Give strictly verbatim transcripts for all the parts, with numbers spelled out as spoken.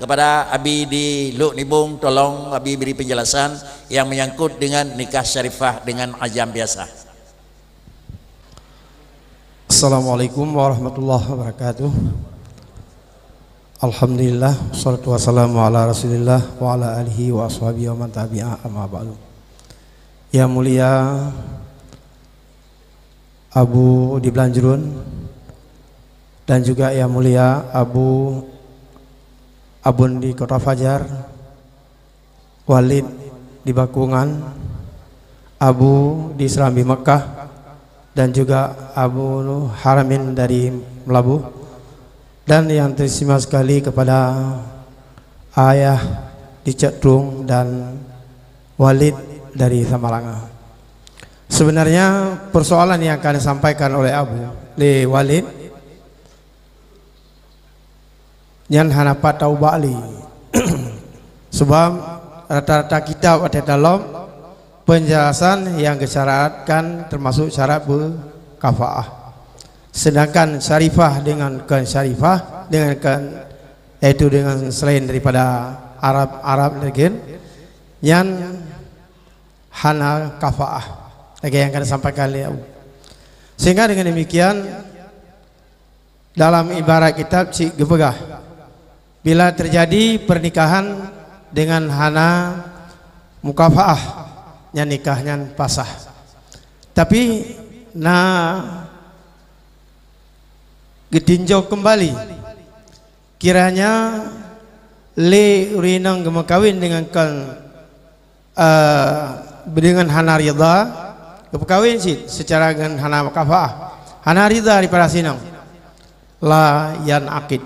Kepada Abi di Luk Nibong, tolong Abi beri penjelasan yang menyangkut dengan nikah syarifah dengan ajam biasa. Assalamualaikum warahmatullahi wabarakatuh. Alhamdulillah, wassalatu wassalamu ala Rasulillah wa ala alihi wa ashabihi wa man tabi'a, amma ba'du. Yang mulia Abu di Blanjruen dan juga yang mulia Abu Abun di Kota Fajar, Walid di Bakungan, Abu di Serambi Mekah, dan juga Abu Haramin dari Meulaboh, dan yang teristimewa sekali kepada Ayah di Cot Trueng dan Walid dari Samalanga. Sebenarnya persoalan yang akan disampaikan oleh Abu, lé Walid, nyan hana pat taubak lé. Sebab rata-rata kitab watée dalam penjelasan yang geusyariatkan termasuk syarat berkafaah. Sedangkan syarifah dengan kon syarifah, dengan kon, yaitu dengan selain daripada Arab, Arab lagi, nyan hana kafaah. Lagée nyang ka disampaikan lé Abu. Sehingga dengan demikian, dalam ibarat kitab cit geupeugah, bila terjadi pernikahan dengan hana mukafaah, nyan nikah nyan pasah. Tapi na geutinjau kembali, kiranya lé ureuëng inong geumeukawen dengan kon, eh, dengan hana ridha, geupeukawen cit secara ngon hana mukafaah, hana ridha daripada si inong, la yan'aqid,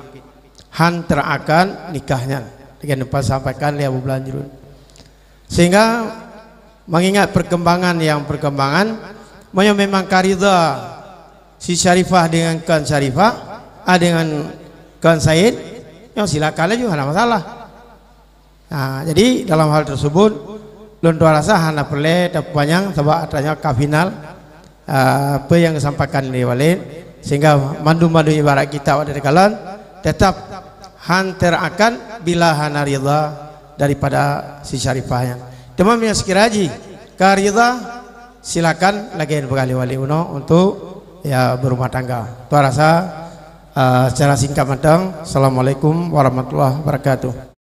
han teurakad nikah nyan. Lagée nyang sampaikan lé Abu Blanjruen. Sehingga mengingat perkembangan yang perkembangan, meunyoe memang ka ridha si syarifah dengan kon syarifah, ah, dengan kon said, nyoe silakan laju, hana masalah. Nah, jadi dalam hal tersebut, lôn tuan rasa hana peureulée tapanyang, sabab atra nyoe ka final, ah, apa yang disampaikan lé Walid, sehingga mandum-mandum ibarat kitab watée dikalon tetap han teurakad bila hana ridha daripada si syarifah nyan. Teuma meunyoe sekira jih ka ridha, silakan lagée peugah lé Walid unoe untuk ya berumah tangga. Tuan rasa, ah, secara singkat mantong, Assalamualaikum warahmatullahi wabarakatuh.